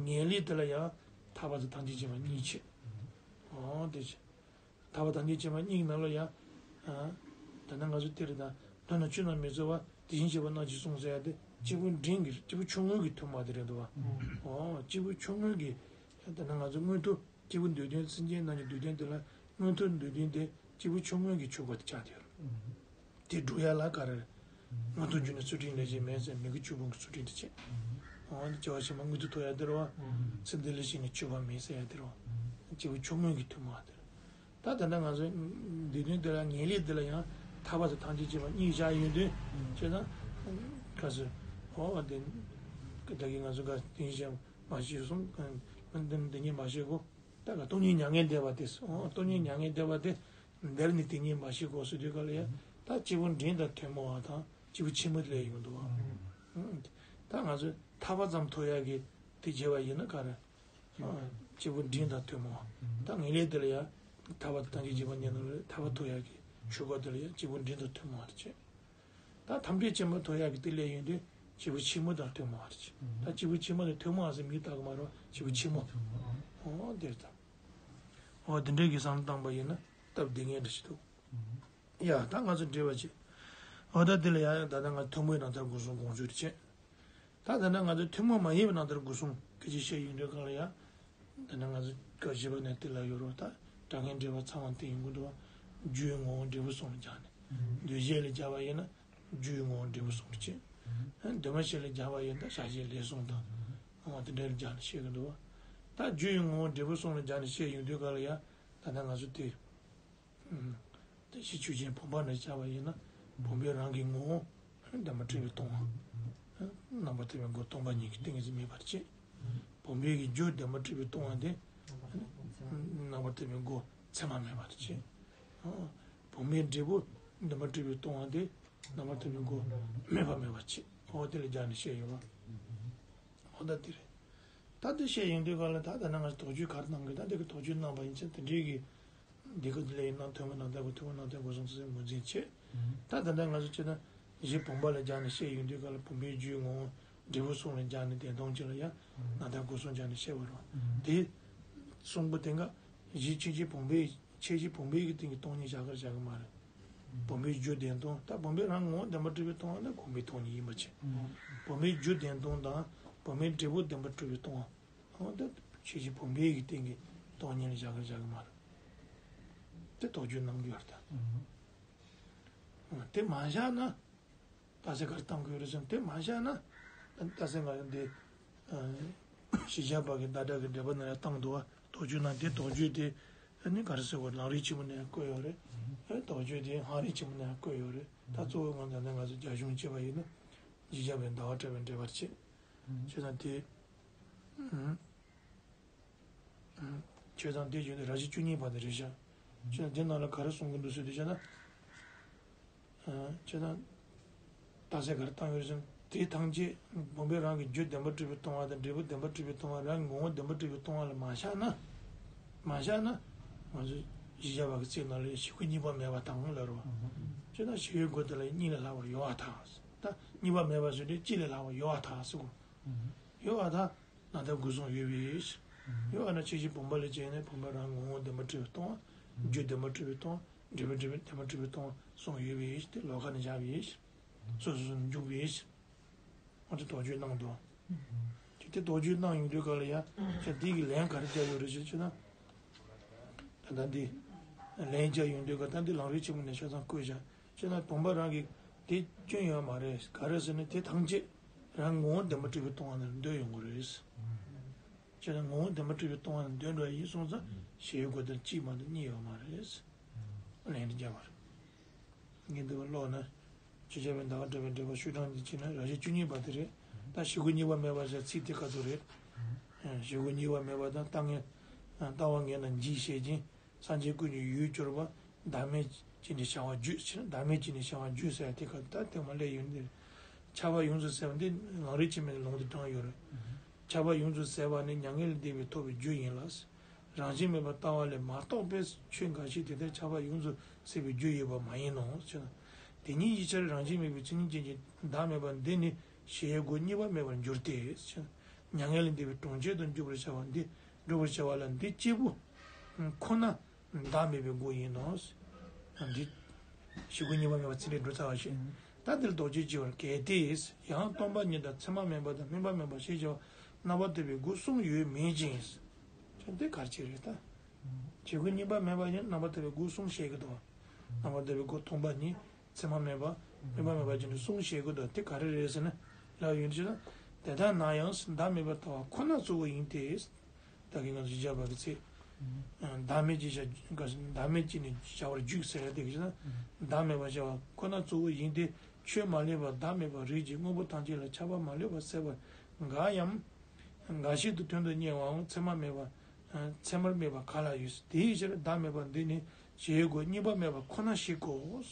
ངེས་ལེགས་དེ་ལ་ཡང་ཐར་པ་དང་ཐམས་ཅད་མཁྱེན་པ་གཉིས་བྱེད། འོ་དེ་བྱེད། ཐར་པ་དང་ཐམས་ཅད་མཁྱེན་པ་གཉིས་ནང་ལ་ཡང་། ད་ནང་ང་ཚོ་དེ་རེད་ད། མདོར་ན་ཆོས་རྣམས་མི་རྩོལ་བ་དེ་བཞིན་གཤེགས་པ་རྣམས་ཀྱིས་གསུངས་ཟེར་ཡ་དེ་སྐྱེས་བུ་འབྲིང་གི་སྐྱེས་བུ་ཆུང་ངུ་གི་ཐུན་མོང་དེ་རེད་འདུག་བ། འོ་སྐྱེས་བུ་ཆུང་ངུ་གི། ད་ནང་ང་ཚོ་མངོན་མཐོ། སྐྱེས་བུ་འདུས་དོན་སེམས་ཅན་རྣམས་ཀྱི་འདུས་དོན་དེ་ལ་མངོན་མཐོ་འདུས་དོན་དེ་སྐྱེས་བུ་ཆུང་ངུ་གི་ཆོས་སྐོར་དེ་ཆགས་ཡོད། དེ་སྒྲུབ་ཡ་ལ་ག་རེ། མངོན་མཐོ་གྱུར་ནས་ཚུལ་ཁྲིམས་ལས་བྱེད་མེད་ཟེར་མི་དགེ་བཅུ་སྤོང་གི་ཚུལ་ཁྲིམས་དེ་བྱེད། འོ་ན་སྐྱེ་བ་ཕྱི་མ་མངོན་མཐོ་ཐོབ་ཡ་དེ་རེད་བ། ཚེ་འདི་ལ་ཞིག་ནས་སྤྱོད་པ་མེད་ཟེར་ཡ་དེ་རེད་བ། སྐྱེས་བུ་ཆུང་ངུ་གི་ཐུན་མོང་དེ་རེད། ད་ད་ལྟ་ང་ཚོ་འདི་དོན་དེ་ལ་ངེས་ལེགས་དེ་ལ་ཡང་ཐར་པ་དང་ཐམས་ཅད་མཁྱེན་པ་གཉིས་བཞག་ཡོད་དུས་བྱས་ན། ག་ཟེར། འོ་དེ། ད་གི་ང་ཚོ་ག་དེ་བཞིན་མ་ཤེས་གསུང་། འདི་ཉིད་མ་ཤེས་གོ། ད་ག་སྟོང་ཉིད་མྱ་ངན་འདས་པ་དེ། འོ་སྟོང་ཉིད་མྱ་ངན་འདས་པ་དེ། འདིར་ནི་དེ་ཉིད་མ་ཤེས་གོ་ཟེར་དུས་ག་ལ་ཡ། ད་སྐྱེས་བུ་འབྲིང་དང་ཐུན་མོང་བ་དང་སྐྱེས་བུ་ཆེན་མོ་དེ་ལ་ཡོང་འདུག་བ། ད་ང་ཚོས་ཐར་པ་ཙམ་ཐོབ་ཡག་གི་དེ་བྱས་པ་ཡིན་ན་ག་རེ། སྐྱེས་བུ་འབྲིང་དང་ཐུན་མོང་བ། ད་ངེས་ལེགས་དེ་ལ་ཡ། ཐར་པ་དང་ཐམས་ཅད་མཁྱེན་པ་ཉིད་ནང་ལ་ཐར་པ་ཐོབ་ཡག་གི་ཆོས་སྐོར་དེ་ལ་ཡ་སྐྱེས་བུ་འབྲིང་དང་ཐུན་མོང་བ་དེ་བྱས། ད་ཐམས་ཅད་མཁྱེན་པ་ཐོབ་ཡག་གི་དེ་ལས་ཡོང་དུས་སྐྱེས་བུ་ཆེན་མོ་དང་ཐུན་མོང་བ་རེད། ད་སྐྱེས་བུ་ཆེན་མོ་དང་ཐུན་མོང་བ་ཟེར་མིང་བཏགས་ཀྱི་མ་རེད། སྐྱེས་བུ་ཆེན་མོ། འོ་དེ་རེད་ད། འོ་དེ་འདྲའི་གི་བསམ་བློ་བཏང་པ་ཡིན་ན་སྟབས་བདེ་ངེས་འདྲ་ཞིག་འདུག་ཡ་ད་ང་ཚོ་འབྲེལ་བ་བྱེད། འོ་ད་དེ་ལ་ཡང་ད་ལྟ་ང་ཐུན་མོང་བའི་རྣམ་ཐར་སྒོ་གསུམ་དགོངས་ཚུལ་དེ་བྱེད། ད་ད་ལྟ་ང་ཚོ་ཐུན་མོང་མ་ཡིན་པའི་རྣམ་ཐར་སྒོ་གསུམ་སྐད་ཆ་བཤད་ཡོང་དུས་གང་ལ་ཡང་། ད་ནི་ང་ཚོ་སྐབས་བཞི་པ་ནས་དེ་ལ་ཡོད་རོགས་ད་དྲང་ངེས་འགྲེལ་པ་ཚང་བ་དེ་ཡིན་དགོས་འདུག་བ། རྒྱུའི་ངོ་བོ་འབྲས་བུ་གསུམ་ལ་སྦྱར་ནས། འདུས་བྱས་ལ་སྦྱར་བ་ཡིན་ན་རྒྱུའི་ངོ་བོ་འབྲས་བུ་གསུམ་ལ་བྱེད། ཨ་འདུས་མ་བྱས་ལ་སྦྱར་བ་ཡིན་ན་བྱ་བྱེད་ལས་གསུམ་དང་། ཨ་དེ་འདྲ་ལ་སྦྱར་ནས་བཤད་ཀྱི་འདུག་བ། ད་རྒྱུ་ཡི་ངོ་བོ་འབྲས་བུ་གསུམ་ལ་སྦྱར་ནས་བཤད་ཡོང་དུས་ག་ལ་ཡ། ད་ལྟ་ང་ཚོ་དེ། ཨ་དེ་གཞི་ཆོས་ཅན་བུམ་པ་ནས་བྱ་བ་ཡིན་ན། བུམ་པའི་རང་གི་ངོ་བོ་བདེན་པར་གྲུབ་པས་སྟོང་བ། རྣམ་པར་ཐར་པའི་སྒོ་སྟོང་པ་ཉིད་ཀྱི་སྟེང་གི་མེད་པར་བྱེད། བུམ་པའི་གི་རྒྱུ་བདེན་པར་གྲུབ་པས་སྟོང་བ་དེ། རྣམ་པར་ཐར་པའི་སྒོ་མཚན་མ་མེད་པར་བྱེད། བུམ་པའི་འབྲས་བུ་བདེན་པར་གྲུབ་པས་སྟོང་བ་དེ། རྣམ་པར་ཐར་པའི་སྒོ་མེད་པ་མེད་པར་བྱེད། འོ་དེ་ལ་སྦྱར་ནས་བཤད་ཡོད་པ། འོ་ད་དེ་རེད། ད་དེ་བཤད་ཡོང་དུས་ག་ལ་ད་ད་ནང་ང་དོགས་གཅོད་ག་རེ་གནང་གི། ད་དེ་གི་དོགས་གཅོད་གནང་པ་ཡིན་ཕྱིན་དེ་འདྲའི་གི། འདི་ག་དེ་ལས་ཡིན་ན་ཐོན་པ་ནང་ལྟར་གོ། ཐོན་པ་ནང་ལྟར་གོ་གསུངས་ཚུལ་ངོས་འཛིན་བྱེད། ད་ད་ལྟ་ང་ཚོ་བྱས་ན་གཞི་བུམ་པ་ལ་སྦྱར་ནས་བཤད་ཡོང་དུས་ག་ལ་བུམ་པའི་རྒྱུའི་ངོ་བོ་འབྲས་བུ་གསུམ་ལ་སྦྱར་ནས་བདེན་སྟོང་གཅིག་ལ་ཡང་ནང་ལྟར་གོ་གསུམ་སྦྱར་ནས་བཤད་པ་རེད་བ། དེ་གསུམ་པོ་དེ་ག་གཞི་ཆོས་ཅན་བུམ་པའི་ཆོས་ཅན་བུམ་པའི་གི་སྟེང་གི་སྟོང་ཉིད་བཞག་གར་བཞག་གི་མ་རེད། བུམ་པའི་རྒྱུ་བདེན་སྟོང་། ད་བུམ་པའི་རང་ངོ་བོ་བདེན་པར་གྲུབ་པས་སྟོང་བ་ནི་བུམ་པའི་སྟོང་ཉིད་ཡིན་པ་བྱས། བུམ་པའི་རྒྱུ་བདེན་སྟོང་དང་བུམ་པའི་འབྲས་བུ་བདེན་པར་གྲུབ་པས་སྟོང་བ། འོ་ད་ཆོས་ཅན་བུམ་པའི་གི་སྟེང་གི་སྟོང་ཉིད་ལ་བཞག་གི་བཞག་གི་མ་རེད། དེ་དོགས་གཅོད་གནང་གི་ཡོད་རེད་ད། དེ་མ་བཞག་ན། རྟགས་གསལ་ག་རེ་བཏང་གི་ཡོད་རེད་ཟེར་ན་དེ་མ་བཞག་ན། རྟགས་གསལ་ང་ཡང་འདི། ཨ་གཞི་བཞག་པ་གི་བརྡ་དག་གི་འགྲེལ་པ་ནང་ཡང་བཏང་འདུག་བ། དོགས་གཅོད་ནང་དེ་དོགས་གཅོད་དེ། ཨ་ནི་ག་རེ་ཟེར་བ། ལམ་རིམ་ཆེན་མོ་ནང་ཡང་བཀོད་ཡོད་རེད། ཨ་དོགས་གཅོད་དེ་ལམ་རིམ་ཆེན་མོ་ནང་ཡང་བཀོད་ཡོད་རེད། ད་གཙོ་བོ་ང་ད་ལྟ་ང་ཚོ་རྒྱ་གཞུང་བྱས་པ་ཡིན་ན། གཞི་བཞག་པའི་ཟླ་བ་བྲལ་བའི་འགྲེལ་པར་བྱེད། བྱས་ཙང་དེ། ཨ་བྱས་ཙང་དེ་བརྗོད་དེ་ར་བྱེད་བཅུ་གཉིས་པ་དེ་རེད་ཤག་བྱས་ཙང་དེ་ནང་ལ་ག་རེ་གསུང་གི་འདུག་ཟེར་དུས་བྱས་ན། ཨ་བྱས་ཙང་། རྟགས་གསལ་ག་རེ་བཏང་ཡོད་ཟེར་ན། དེ་ཐམས་ཅད་བུམ་པའི་རང་གི་རྒྱུ་བདེན་པར་གྲུབ་པས་སྟོང་བ་དང་། འབྲས་བུ་བདེན་པར་གྲུབ་པས་སྟོང་བ། རང་གི་ངོ་བོ་བདེན་པར་གྲུབ་པས་སྟོང་བ་ལ་མ་བཞག་ན། མ་བཞག་ན། ང་ཚོ་གཞི་བཞག་པ་གི་ཚིག་ནང་ལ་ཞིག་པོ་གཉིས་པ་མེད་པ་དང་ལབ་རེད་བ། བྱས་ན་ཞིག་པོའི་སྒོ་དེ་ལ་གཉིས་ལས་ལྷག་པར་ཡོད་པར་ཐལ། ད་གཉིས་པ་མེད་པ་ཟེར་དུས་གཅིག་ལས་ལྷག་པར་ཡོད་པར་ཐལ་ཟེར་གོ། ཡོད་པར་ཐལ། ནང་ལྟར་སྒོ་གསུམ་ཡོད་པའི་ཕྱིར། ཡོད་པ་ན་ཆོས་ཅན་བུམ་པ་ལ་བྱས་ནས་བུམ་པ་རང་ངོ་བོ་བདེན་པར་གྲུབ་པས་སྟོང་བ། རྒྱུ་བདེན་པར་གྲུབ་པས་སྟོང་བ། འབྲས་བུ་འབྲས་བུ་བདེན་པར་གྲུབ་པས་སྟོང་བ་གསུམ་ཡོད་པའི་ཕྱིར། དེ་ལོགས་ཀ་ནས་བཞག་པའི་ཕྱིར། སོ་སོ་སོ་ནས་འཇུག་པའི་ཕྱིར། འོ་དེ་དོགས་གཅོད་གནང་འདུག་དེ་དེ་དོགས་གཅོད་གནང་ཡོང་དུས་ག་ལ་ཡ། ཁྱེད་འདི་གི་ལན་ག་རེ་བརྒྱབ་ཡོད་རེད་ཟེར་ན། ད་ལྟ་འདི་ལན་རྒྱག་ཡོང་དུས་ག་ད་འདི་ལམ་རིམ་ཆེན་མོ་ནས་ཆ་ཚང་བཀོད་བཞག་བྱས་ན་བུམ་པ་རང་གི་དེ་སྐྱོན་ཡོད་མ་རེད། ག་རེ་ཟེར་ན་དེ་ཐམས་ཅད་རང་ངོ་བོ་བདེན་པར་གྲུབ་པས་སྟོང་བ་ནས་འདོད་ཡོང་གི་རེད། བྱས་ན་ངོ་བོ་བདེན་པར་གྲུབ་པས་སྟོང་བ་ནས་འདོད་འགྲོ་ཡིན་སོང་ཙང་ཞིག་པོའི་སྒོ་དེར་གཅིག་མ་གཏོགས་གཉིས་ཡོད་མ་རེད། ལན་རེ་བརྒྱབ་པ་རེད། ངས་འདི་བ་ཀློག་ན། ཆོས་བྱ་བའི་ཟླ་བ་བྲལ་བའི་འགྲེལ་པ་ཤོག་གྲངས་ཀྱི་ཕྱིར་ན་ར་བྱེད་བཅུ་གཉིས་པ་དེ་རེད། ད་ཞིག་པོ་གཉིས་པ་མེད་པ་ཟེར་ཚིག་དེ་ག་ཚོད་རེད། ཨ་ཞིག་པོ་གཉིས་པ་མེད་པ་དང་ལྟ་ངན། ལྟ་བ་ངན་ལ་འཇིགས་ཤེས་ཀྱིན། སངས་རྒྱས་ཀུན་གྱི་ཡུལ་གྱུར་པ། བདག་མེད་ཅིང་ནི་བྱ་བ་བརྗོད་ཟེར་ན། བདག་མེད་ཅིང་ནི་བྱ་བ་བརྗོད་ཟེར་ཡ་དེ་ག་ད་དེ་མ་སླེབས་ཡོད་ནི་རེད། ཁྱབ་པ་ཡོངས་སུ་ཟད་པ་འདི་ལམ་རིམ་ཆེན་མོའི་ལུང་དུ་དྲངས་ཡོད་རེད། ཁྱབ་པ་ཡོངས་སུ་ཟད་པ་ནི་མྱ་ངན་ལས་འདས་པའི་ཐོབ་པའི་རྒྱུ་ཡིན་ལ། རང་བཞིན་མེད་པར་ལྟ་བ་ལས་མ་གཏོགས་པའི་ཆོས་འགའ་ཞིག་དེ་ལྟར་ཁྱབ་པ་ཡོངས་སུ་ཟད་པའི་རྒྱུ་ཡོད་པ་མ་ཡིན་ནོ་ཞེ་ན། དེ་ཉིད་ཡིད་ཕྱིར་རང་བཞིན་མེད་པའི་མཚན་ཉིད་ཅན་གྱི་བདག་མེད་པ་འདི་ནི་གཞིའི་སྒོ་གཉིས་པ་མེད་པར་འགྱུར་ཏེ་ཞེ་ན། མྱ་ངན་ལས་འདས་པའི་གྲོང་ཁྱེར་དུ་འཇུག་པར་བྱ་བ་འདི། འགྲུབ་པར་བྱ་བ་ལ་འདི་གཅིག་པུ་ཁོ་ན་བདག་མེད་པའི་སྒོ་ཡིན་ནོ། འདི་ཞིག་པོ་གཉིས་པ་མེད་པ་ཚིག་ལས་འགྲོ་ཚར་བ་ཞིག་ད་འདིར་དོགས་གཅོད་བྱེད་པར་གལ་ཏེ། ཡང་སྟོང་པ་ཉིད་དང་མཚན་མ་མེད་པ་དང་སྨོན་པ་མེད་པ་ཞེས་བྱ་བ་རྣམ་པར་ཐར་པའི་སྒོ་གསུམ་ཡོད་མེད་ཅིང་། འདི་ག་རེ་བྱས་རེད་ད། ཞིག་པོ་གཉིས་པ་མེད་པ་ཡང་རྣམ་པར་ཐར་པའི་སྒོ་གསུམ་བཤད་ཀྱི་འདུག་རྣམ་པར་ཐར་པའི་སྒོ་སྟོང་པ་ཉིད། མཚན་མ་མེད་པ། སྨོན་པ་མེད་པ་བྱས་ནས་གསུམ་བཤད་དགོས་འདུག་དེ་ག་རེ་རེད་ཟེར་ན། ལབ་ཡོང་དུས་ན། དེ་ལྟར་ན་ཡང་བདག་མེད་པར་ལྟ་བ་ཁོ་ན་གཙོ་བོ་ཡིན་ཏེ། ད་གིན་ང་ཚོ་བཞག་པ་གི་ཚེ། བདག་མེད་ཅེས་བྱ། བདག་མེད་ཅེས་ནི་བྱ་བར་འཇུག་ཟེར་ཡ་དེ་གིས་ན། བདག་མེད་པར་བྱ་བ་ཁོ་ན་གཙོ་བོ་ཡིན་ཏེ། ཆོས་མ་ལུས་པ་བདག་མེད་པ་རིགས་ཀྱི་དངོས་པོ་ཐམས་ཅད་ལ་ཁྱབ་པ་མ་ལུས་པ་ཟད་པར་འགག་ཡང་། འགའ་ཞིག་ཏུ་དོན་དུ་གཉེར་བའང་མཚན་མ་མེད་པ། མཚན་མར་སྨྲས་པ་ག་ལ་ཡོད། དེའི་ཕྱིར་བདག་མེད་པ་འདི་ནི་གཞིའི་སྒོ་གཉིས་པ་མེད་པ་ཁོ་ན་ཞིག་གོ།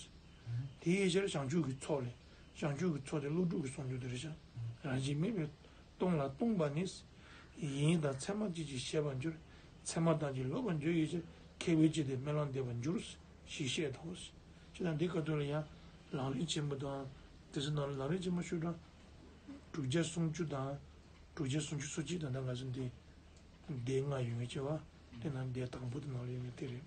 དེའི་ཕྱིར་བྱང་ཆུབ་ཀྱི་ཚོགས་ལས། བྱང་ཆུབ་ཀྱི་ཚོགས་དེ་ཀླུ་སྒྲུབ་ཀྱི་གསུང་རྒྱུན་དེ་རེད་ཤག་རང་བཞིན་མེད་པའི་སྟོང་ལ་ལྟུང་བ་ནི། ཡིན་དང་མཚན་མ་གཅིག་ཅིག་བྱེད་པར་འགྱུར། མཚན་མ་ཐམས་ཅད་ལོག་པར་འགྱུར་བའི་ཕྱིར་མཁས་པའི་ཆོས་དེ་སྨོན་ལམ་འདེབས་པར་འགྱུར། ཞེས་བཤད་དོ། ཅེས་དང་འདི་སྐབས་དུ་ལ་ཡང་ལམ་རིམ་ཆེན་པོ་དང་། དེ་ཚོ་ནང་ལ་ལམ་རིམ་ཆེན་མོ་ཤོག་གྲངས་དྲུག་བརྒྱ་སུམ་ཅུ་དང་། དྲུག་བརྒྱ་སུམ་ཅུ་སོ་གཅིག་དང་ད་ལྟ་ང་ཚོ་འདི། སྡེ་ལྔ་ཡོད་ངེས་ཅེས་པ། དེ་ནང་སྡེ་དང་པོ་དེ་ནང་ལ་ཡོད་ངེས་དེ་རེད།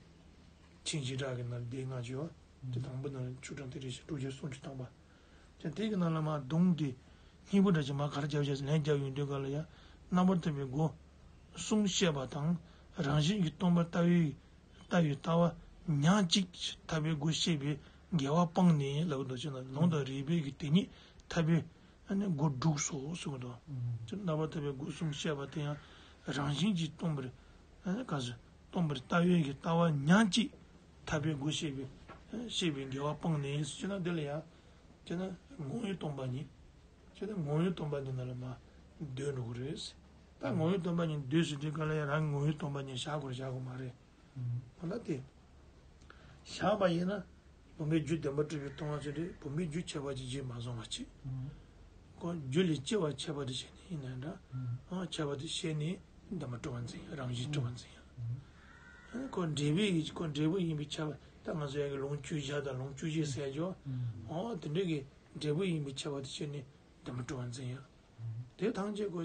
ཆིངས་བཞི་སྦྲགས་ཀྱི་ནང་སྡེ་ལྔ་ཅེས་པ། དེ་དང་པོ་དེ་ནང་ཆུ་གྲངས་དེ་རེད་ཤག་དྲུག་བརྒྱ་སུམ་ཅུ་ཐམ་པ། ཅེས་དེ་གི་ནང་ལ་མ་གདུང་དེ། སྙིང་པོ་འདྲ་ཅིག་མ་གར་རྒྱབ་བྱས་ལན་རྒྱབ་ཡོང་དུས་ག་ལ་ཡ། རྣམ་པར་ཐར་པའི་སྒོ། གསུམ་བཤད་པ་དང་། རང་བཞིན་གྱིས་སྟོང་པར་ལྟ་བའི། ལྟ་བའི་ལྟ་བ། ཉག་གཅིག་ཐར་པའི་སྒོ་བཤད་པའི་འགལ་བ་སྤངས་ནས་ལབ་འདུག་ཅེ་ན་ལུང་དང་རིགས་པའི་གི་དེ་ཉིད་ཐར་པའི། ཨ་ནི་སྒོ་དྲུག་སོགས་གསུངས་འདུག་ཅེས་རྣམ་པར་ཐར་པའི་སྒོ་གསུམ་བཤད་པ་དེ་ཡང་རང་བཞིན་གྱིས་སྟོང་པར་ཨ་ནི་ག་ཟེར་སྟོང་པར་ལྟ་བའི་གི་ལྟ་བ་ཉག་གཅིག་ཐར་པའི་སྒོ་བཤད་པའི་བཤད་པའི་དགེ་བ་སྤངས་ནས་ཟེར་ན་འདི་ལ་ཡང་ཅེས་ན་ངོ་བོའི་སྟོང་པ་ཉིད། ཅེས་ན་ངོ་བོའི་སྟོང་པ་ཉིད་ནང་ལ་མར་སྡོད་འགྲོ་གི་རེད། ད་ངོ་བོའི་སྟོང་པ་ཉིད་སྡོད་ཟེར་དུས་ག་ལ་ཡང་རང་གི་ངོ་བོའི་སྟོང་པ་ཉིད་བཞག་དགོས་རེད་བཞག་དགོས་མ་རེད། འོ་ན་དེ་བཞག་པ་ཡིན་ན་བུམ་པའི་རྒྱུ་བདེན་པར་གྲུབ་པའི་སྟོང་པ་ཉིད་རེད། བུམ་པའི་རྒྱུ་ཁྱད་པར་ཅན་གཞན་མ་བཟུང་བ་ཅིག་ཁོ་རྒྱུ་ལས་སྐྱེ་བ་ཁྱད་པར་དུ་བྱས་ནས་ཡིན་ན་འདྲ། ཨ་ཁྱད་པར་དུ་བྱས་ནས་བདེན་པར་གྲུབ་པར་འཛིན་ཡ། རང་བཞིན་གྲུབ་པར་འཛིན་ཡ། ཁོ་འབྲས་བུ་ཡིན་ཁོ་འབྲས་བུ་ཡིན་པའི་ཁྱད་པར། ད་ང་ཚོ་ཡ་གི་ལོངས་སྤྱོད་བྱ་དང་ལོངས་སྤྱོད་བྱེད་ཟེར་རྒྱུ། འོ་དེ་འདྲ་གི་འབྲས་བུ་ཡིན་པའི་ཁྱད་པར་དུ་བྱས་ནས་བདེན་པར་གྲུབ་པར་འཛིན་ཡ། དེ་ཐམས་ཅད་ཁོ་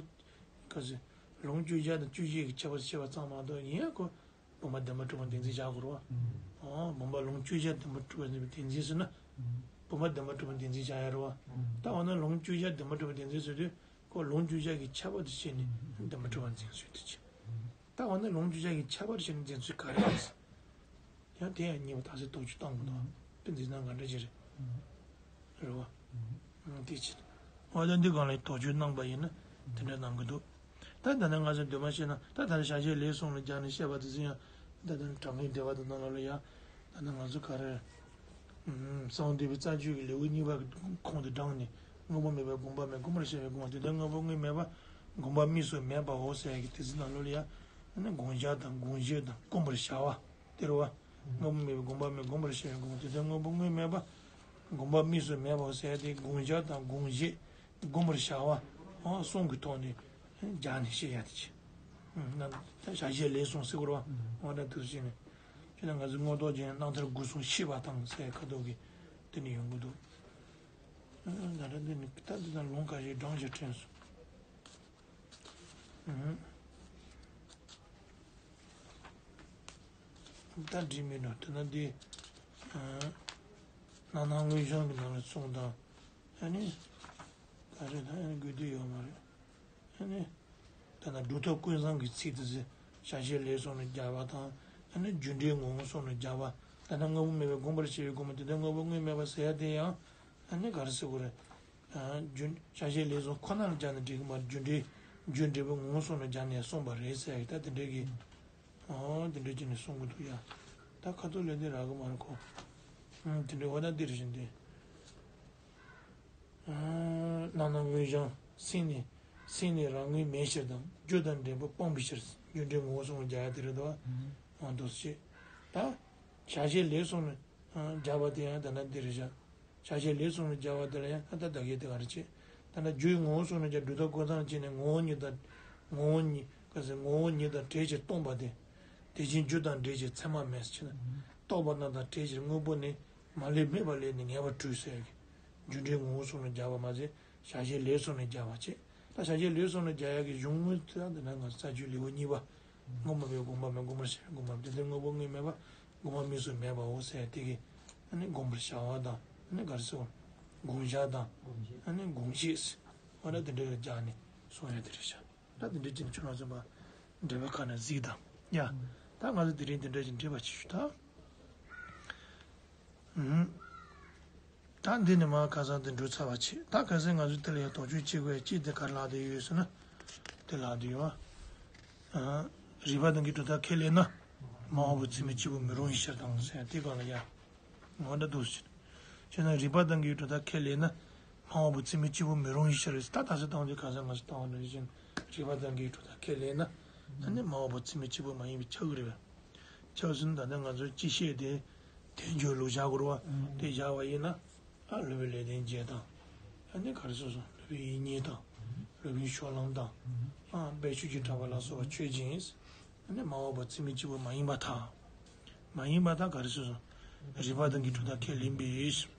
ག་ཟེར་ལོངས་སྤྱོད་བྱ་དང་སྤྱོད་བྱེད་ཀྱི་ཁྱད་པར་བྱས་པ་ཙམ་མ་གཏོགས་ཡིན་ཡང་ཁོ་བུམ་པ་བདེན་པར་གྲུབ་པ་བདེན་འཛིན་བྱ་དགོས་རེད་བ། ཨོ་བུམ་པ་ལོངས་སྤྱོད་བྱ་བདེན་པར་གྲུབ་པ་བདེན་འཛིན་ཟེར་ན། བུམ་པ་བདེན་པར་གྲུབ་པ་བདེན་འཛིན་བྱ་ཡ་རེད་བ། ད་འོ་ན་ལོངས་སྤྱོད་བྱ་བདེན་པར་གྲུབ་པ་བདེན་འཛིན་ཟེར་དུས་ཁོ་ལོངས་སྤྱོད་བྱ་གི་ཁྱད་པར་དུ་བྱས་ནས་བདེན་པར་གྲུབ་པ་འཛིན་ཟེར་དུས་ཅི། ད་འོ་ན་ལོངས་སྤྱོད་བྱ་གི་ཁྱད་པར་དུ་བྱས་ནས་འཛིན་ཚུལ་ག་རེ་རེད། ཡང་དེ་ཡང་གཉིས་པ་དག་ས་དོགས་གཅོད་གཏོང་གི་འདུག་དཔེ་འཛིན་སྟངས་ག་འདྲ་ཞིག་རེད། རེད་བ། ཨང་དེ་ཕྱིར། འོ་ད་འདི་སྒང་ལ་དོགས་གཅོད་གནང་པ་ཡིན་ན་དེ་འདྲ་གནང་གི་འདུག་ད་ད་ནི་ང་ཚོ་འདུན་མ་བྱས་ན་ད་ད་ནི་བྱ་བྱེད་ལས་གསུམ་ལ་སྦྱར་ནས་བཤད་པ་དེ་ཚོ་ཡང་ད་ད་ནི་དྲང་གནས་འགྲེལ་པ་དང་ནང་ལོགས་ལ་ཡང་ད་ནི་ང་ཚོ་ག་རེ། གསང་འདུས་པའི་རྩ་རྒྱུད་ཀྱི་ལེའུ་གཉིས་པ་གི་ཁོངས་དེ་དྲངས་ནས་དངོས་པོ་མེད་པའི་དགོངས་པ་མེད་དགོངས་པར་བྱ་བའི་དགོངས་པ་དེ་ལྟར་དངོས་པོ་དངོས་མེད་པ་དགོངས་པ་དམིགས་སུ་མེད་པའོ་ཟེར་ཡ་གི་དེ་ཚོའི་ནང་ལོགས་ལ་ཡང་ད་ནི་དགོངས་འཆར་དང་དགོངས་གཞི་དང་དགོངས་པར་བྱ་བ། དེ་རེད་བ། དངོས་པོ་མེད་པའི་དགོངས་པ་མེད་དགོངས་པར་བྱ་བའི་དགོངས་པ་དེ་ལྟར་དངོས་པོ་དངོས་མེད་པ། དགོངས་པ་དམིགས་སུ་མེད་པའོ་ཟེར་ཏེ་དགོངས་འཆར་དང་དགོངས་གཞི། དགོངས་པར་བྱ་བ། གསུམ་གྱི་ཐོག་ནས་སྦྱར་ནས་བཤད་ཡ་དེ་ཅི། ན་བྱ་བྱེད་ལས་གསུམ་ཟེར་དགོས་རེད་བ། འོ་ན་དུ་ཟེར་ནས། ཁྱོད་ན་ང་ཚོ་མངོན་རྟོགས་རྒྱན་རྣམ་ཐར་དགུ་གསུམ་ཤེས་པ་དང་ཟེར་ཁ་ཐོག་གི་དེ་ནས་ཡོང་གི་འདུག་ད་ལྟ་འདི་ནི་ད་འདི་དང་ལུང་ཁ་ཤས་བགྲང་བྱ་དྲན་སོང་། ད་འགྲིག་མིན་འགྲོ་དེ་ན་འདི། སྣང་སྣང་མངོན་བྱང་གི་ནང་ལ་གསུངས་དང་། ཨ་ནི། ག་རེ་ད་ཨ་ནི་དགོས་དུས་ཡོད་མ་རེད། ཨ་ནི། ད་ལྟ་སྒྲུབ་ཐབས་ཀུན་བཟང་གི་ཚིག་དེ་ཚོ་བྱ་བྱེད་ལས་གསུམ་ལ་སྦྱར་བ་དང་། ཨ་ནི་རྒྱུ་འབྲས་ངོ་བོ་གསུམ་ལ་སྦྱར་བ། ད་ལྟ་དངོས་པོ་མེད་པའི་དགོངས་པར་བྱ་བའི་དགོངས་པ་དེ་ལྟར་དངོས་པོ་དངོས་མེད་པ་ཟེར་ཡ་དེ་ཡང་། ཨ་ནི་ག་རེ་ཟེར་དགོས་རེད། རྒྱུ་བྱ་བྱེད་ལས་གསུམ་ཁོ་ན་ལ་སྦྱར་ནས་འགྲིག་གི་མ་རེད། རྒྱུ་འབྲས་རྒྱུ་འབྲས་བུ་ངོ་བོ་གསུམ་ལ་སྦྱར་ནས་གསུངས་པ་རེད་ཟེར་ཡ་ད་དེ་འདྲ་གི། ཨོ་དེ་འདྲ་བྱས་ནས་གསུང་གི་འདུག་ཡ། ད་ཁ་ཐོག་ལས་དེ་རག་གི་མ་རེད་ཁོ། ཨང་དེ་འདྲ་འོ་ད་འདི་རེད་བཞིན་དེ། སྣང་སྣང་མངོན་བྱང་སེམས་ནི་སེམས་ནི་རང་ངོས་མེད་ཕྱིར་དང་རྒྱུ་དང་འབྲས་བུ་སྤངས་པའི་ཕྱིར། རྒྱུ་འབྲས་ངོ་བོ་གསུམ་ལ་སྦྱར་ཡ་དེ་རེད་དོ། ཨང་དུ་བྱེད། ད་བྱ་བྱེད་ལས་གསུམ་ལ་སྦྱར་བ་དེ་ཡང་ད་ལྟ་འདི་རེད་བཞག་བྱ་བྱེད་ལས་གསུམ་ལ་སྦྱར་བ་དེ་ལ་ཡང་ད་ལྟ་བདག་གིས་དེ་ག་རེ་བྱེད། ད་ལྟ་རྒྱུའི་ངོ་བོ་གསུམ་ལ་སྦྱར་སྒྲུབ་ཐབས་ཀུན་བཟང་བྱས་ནས་ངོ་བོ་ཉིད་དང་། ངོ་བོ་ཉིད། ག་ཟེར་ངོ་བོ་ཉིད་དང་བྲལ་ཕྱིར་སྟོང་པ་སྟེ། དེ་བཞིན་རྒྱུ་དང་འབྲས་ཀྱི་མཚན་མ་མེད་ཟེར་ན། རྟོག་པ་རྣམས་དང་བྲལ་ཕྱིར་དངོས་པོ་ནི། མ་ལུས་མེད་པ་ལས་ནི་ངེས་པར་གྲོལ་ཟེར་གི། རྒྱུ་འབྲས་ངོ་བོ་གསུམ་ལ་སྦྱར་བ་མ་ཟད་བྱ་བྱེད་ལས་གསུམ་ལ་སྦྱར་བ་བྱེད། ད་བྱ་བྱེད་ལས་གསུམ་ལ་སྦྱར་ཡག་གི་གཞུང་དངོས་དེ་ལ་འདི་ན་ང་ཚོ་རྩ་རྒྱུད་ལེའུ་གཉིས་པ། དངོས་པོ་མེད་དགོངས་པ་མེད་དགོངས་པར་བྱ་བའི་དགོངས་པ་དེ་ལྟར་དངོས་པོ་དངོས་མེད་པ། དགོངས་པ་དམིགས་སུ་མེད་པའོ་ཟེར་དེ་གི། ཨ་ནི་དགོངས་པར་བྱ་བ་དང་ཨ་ནི་ག་རེ་ཟེར་བ། དགོངས་འཆར་དང་། ཨ་ནི་དགོངས་བཞེད། འོ་ན་དེ་འདྲ་ལ་སྦྱར་ནས་གསུང་ཡ་དེ་རེད་ཤག་ད་དེ་འདྲ་བྱས་ནས་ཁྱོད་རང་ཚོ་མ་འགྲེལ་པ་ཁ་ནས་གཟིགས་དང་ཡ། ད་ང་ཚོ་དེ་རིང་དེ་འདྲ་ཞིག་འགྲེལ་པ་བྱེད་ཤོག་ད། ཨུམ། ད་འདི་ནས་མར་ཁ་སང་དེ་འགྲོ་ཚར་བ་བྱེད། ད་གལ་སྲིད་ང་ཚོ་དེ་ལ་ཡང་དོགས་གཅོད་བྱེད་དགོས་ཡ་ཅིག་དེ་ག་རེ་ལབ་བསྡད་ཡོད་ཟེར་ན། དེ་ལབ་བསྡད་ཡོད་བ། ཨ། རིགས་པ་དང་གི་གྲུབ་མཐའ་ཁས་ལེན་ན། མ་འོངས་པ་ཚད་མས་གཅིག་པུ་མི་རུང་བའི་ཕྱིར་དང་ཟེར་དེ་ག་ལ་ཡ། ངོ་འདྲ་འདུག་ཟེར། བྱས་ན་རིགས་པ་དང་གི་གྲུབ་མཐའ་ཁས་ལེན་ན། མ་འོངས་པ་ཚད་མས་གཅིག་པུ་མི་རུང་བའི་ཕྱིར་ཟེར། ད་ད་ཟེར་བཏང་དུས་ག་ཟེར་མ་ཟེར་བཏང་བ་འདྲ་བཞིན་རིགས་པ་དང་གི་གྲུབ་མཐའ་ཁས་ལེན་ན། ཨ་ནི་མ་འོངས་པ་ཚད་མས་གཅིག་པུ་མ་ཡིན་པས་ཁྱབ་ཀྱི་རེད་པས། ཁྱབ་ཟིན་ད་ལྟ་ང་ཚོ་སྤྱི་བཤད་དེ་དལ་འབྱོར་ལུགས་བཞག་དགོས་རེད་བ། དེ་བཞག་པ་ཡིན་ན། ཨ་སློབ་དཔོན་ལེགས་ལྡན་འབྱེད་དང་། ཨ་ནི་ག་རེ་ཟེར་སོང་སློབ་དཔོན་དབྱིག་གཉེན་དང་། སློབ་དཔོན་ཕྱོགས་ལམ་དང་། ཨ་དཔལ་ཆོས་ཀྱི་གྲགས་པ་ལ་སོགས་པ་ཆོས་སྦྱིན། ཨ་ནི་མ་འོངས་པ་ཚད་མས་གཅིག་པུ་མ་ཡིན་པར་ཐལ། མ་ཡིན་པར་ཐལ་ག་རེ་ཟེར་སོང་། རིགས་པ་དང་གི་གྲུབ་མཐའ་ཁས་ལེན་པས།